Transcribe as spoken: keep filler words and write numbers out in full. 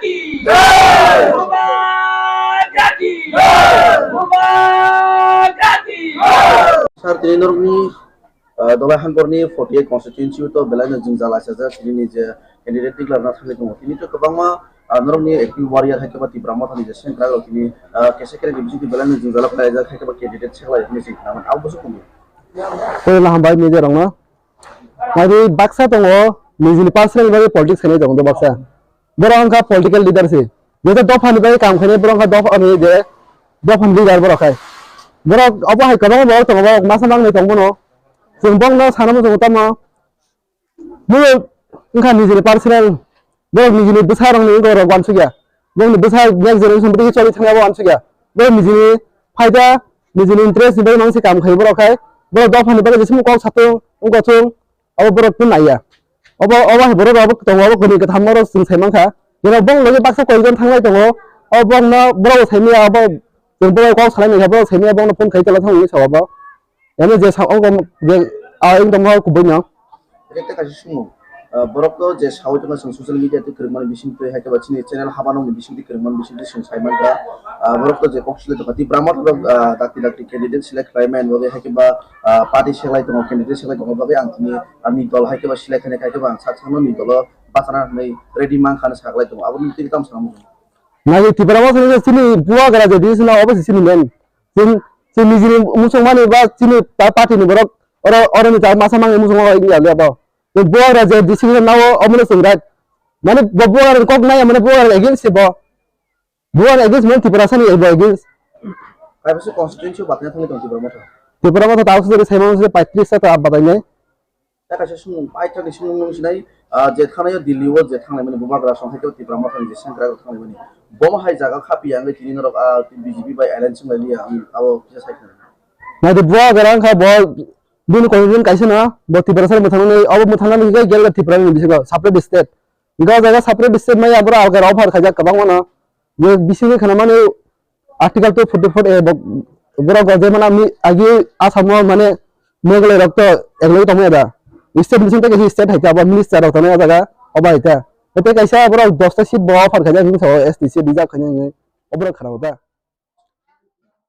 ki jai! Bubagra ki jai! Bubagra ki jai! Sir, tini norokni, ah, Dholai Hangkorni forty eight constituency o to belai no jwngjal aisajak, tini ni je candidate declare na thangwi tongo. Tini to kwbangma, ah, norokni active warrior hai khe ba Tipra Mothani je sengkrak rok tini, ah, kesa kere ni bisingtwi belai no jwngjal khlaijak hai khe ba candidate seklai hwnwi se khna mano. Abo busu kumu. Poila hambai media rokno. Nai baksa tongo, nijini personal bagwi politics khainai tongo baksa. Borok wngkha political leader se. Jesa dophani bagwi kam khainai borok wngkha dophani je dophani leader borok khai. Borok obo hai kwbangma borok tongo, borok masa mangnai tongbono. Chwng bokno sana muchungo tamo. Borok wngkha nijini personal, borok nijini bwsarokni wngkha borok uansukya. Borokni bwsa next generation bwtwi choli thangya bo uansukya. Borok nijini phaida, nijini interest ni bagwi nangse kam khai borok khai. Borok dophani bagwi jesimo kok satung wngkha chwng. Abo borok tun naiya. Obo, obo hai borok rok tongo, abo kwrwi kwtham oro chwng sai mankha. Jeno bong logi baksa koijon thanglai tongo. Obo bongno borok sai maya, obo chwng borok kok salai naiya, borok sai maya bongno phone khai tala thang hinwi sa obo. Eno je sa ongko je a wng tongma kubui no. Ete kaisa sumung. Ah, borok to je sawi tongma chwng social media tei kwrwngmani bisingtwi hai khe ba chini channel habanokni bisingtwi kwrwngmani bisingtwi chwng sai mankha. Ah, borok to je kok sile tongkha Tipra Motha rok, ah, dakti dakti candidate select khlai mani bagwi hai khe ba, ah, party selai tongo, candidate selai tongo bagwi ang tini, ah, ni dol hai khe ba select khainai, hai khe ba ang sak sakno ni dolo bachana hinwi ready mankha hinwi saklai tongo. Aboni twi tamo sanamo. Nai Tipra Motha ni chini bubagra je di sina obo se chini men. Chwng, chwng nijini muchungmani ba chini pa-, party ni borok oro, oro ni ta masa mangni muchungo wng ya le bo. Bo bubagra je decision nao omono chwng right. Mane bo bubagra kok nai mane bubagra against se bo. Bubagra against mane Tiprasa ni bo against. Kaisa constituency batna thangwi tong Tipra Motha. Tipra Motha ta sujari sai mano se paitris ta batai nai. Ta kaisa sumung, paithakni sumung nung sinai, ah, je thanaio Delhi o je thanglai mani bubagra song hai khe Tipra Mothani je sengkrak rok thanglai mani. Bomo hai jaga khapiya wngwi tini norok, ah, B J P bai alliance wng lai liya, ang abo kisa sai khna. Nai de bubagra wngkha bo bini constitution kaisa no, bo Tiprasa mwthangmani, abo mwthangnani hwnkhe Greater Tripura ni bisingo separate state. Hwnkhe o jaga separate state maya borok alga offer khaijak kwbangma no. Je bisingo khna mani Article two forty-four A bo-, borok je mane ami agi Assam o mane Meghalaya rok to eglai tongmani da. State bising tei kaisa state hai ta bo minister rok tongnai o jaga obo hai ta. Tei kaisa borok dosta seat bo offer khaijak hinwi sao S T C reserve khainai hinwi oborok khna o ta.